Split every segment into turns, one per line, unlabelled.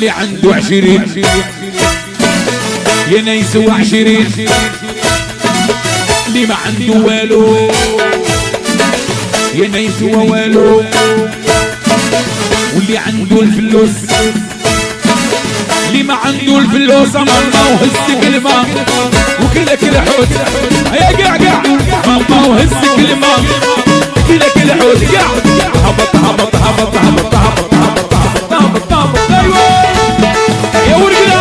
اللي عنده 20 يا نايس 20، اللي ما عنده والو يا نايس والو، واللي عنده الفلوس، اللي ما عنده الفلوس ماما وهز كلمة وكلك الحوت يا قاع قاع ماما وهز كلمة كلك الحوت قاع هبط هبط هبط هبط هبط هبط هبط هبط هبط ايوه يا ورقنا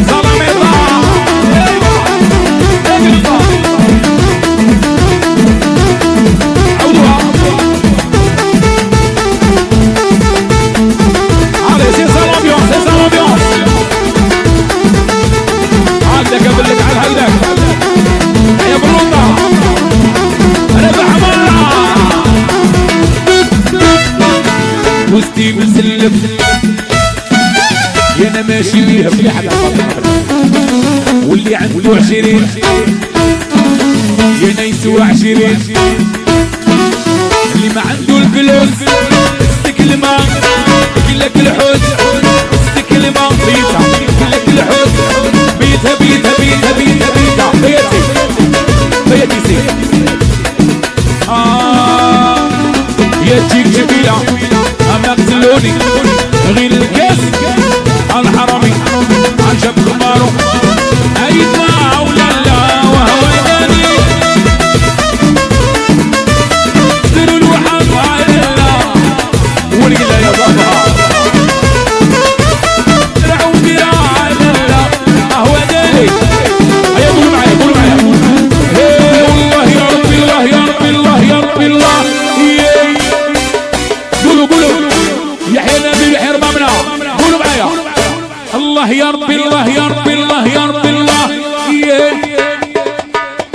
سلام ايوه عودوها. Allez, c'est ça l'ambiance, c'est ça l'ambiance. عندك قبلك على هيدك يا بروطة ربح مرة وستي مسلف يا انا ماشي بيها مليحة، واللي عنده 20 يا نايسو 20، اللي ما عنده الفلوس استكلمة كلك الحوت استكلمة بيتها كلك الحوت بيتها بيتها بيتها بيتها بيتها بيتي بيتي سي يا تجيك جبيلة أما قتلوني غير الكاس الحرامي عجب خمارو أيضا ولا لا وهو يداني دروا الوحام على والقلا يا بابا الله يا ربي الله يا ربي الله يا ربي الله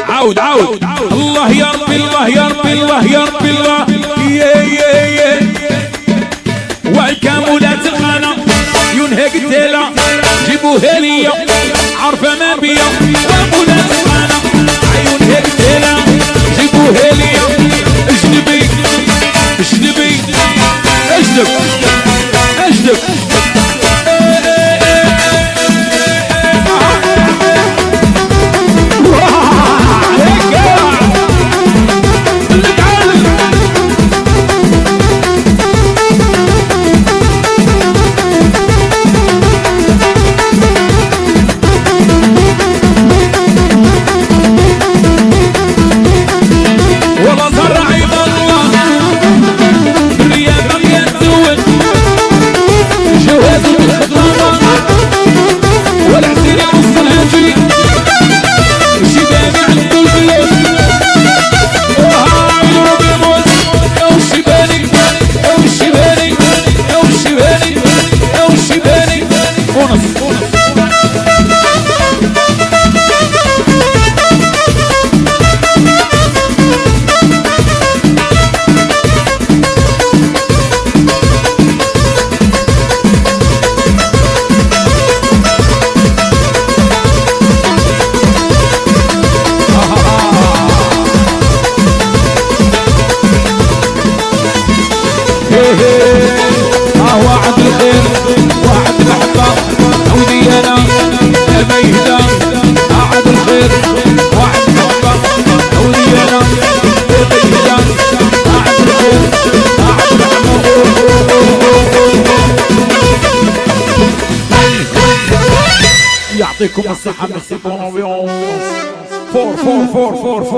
عاود عاود الله يا ربي الله يا ربي الله يا ربي الله والكامولات الخانة ينهق التيلة جيبوها ليا عارفة ما بيا ومولات الخانة ينهق التيلة جيبوها ليا اجنبي اجنبي اجنب اجنب يعطيكم الصحة، merci pour l'ambiance. فور فور فور فور.